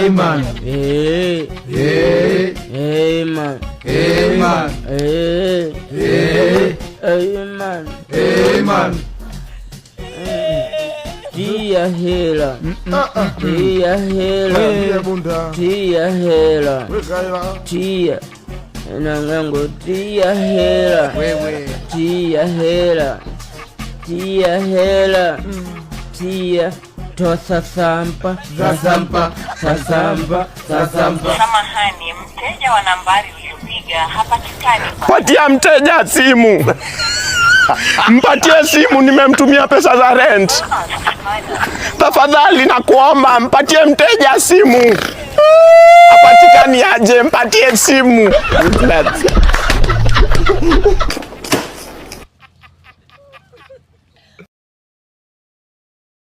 Hey man. Hey. Hey. Hey man. Hey man. Hey. Hey. Hey man. Hey man. Tia hela. Tia hela. Bunda. Tia hela. Weka hela. Tia. Nangango tia hela. Wewe. Tia hela. Tia hela. Tia. Tosasampa. Sasampa. Sasampa. Sasampa. Samahani, mteja wa nambari uliyopiga hapatikani kwa Patia mteja simu, mpatie simu, nimemtumia pesa za rent. Tafadhali nakuomba, mpatie mteja simu. Hapatikani aje, mpatie simu.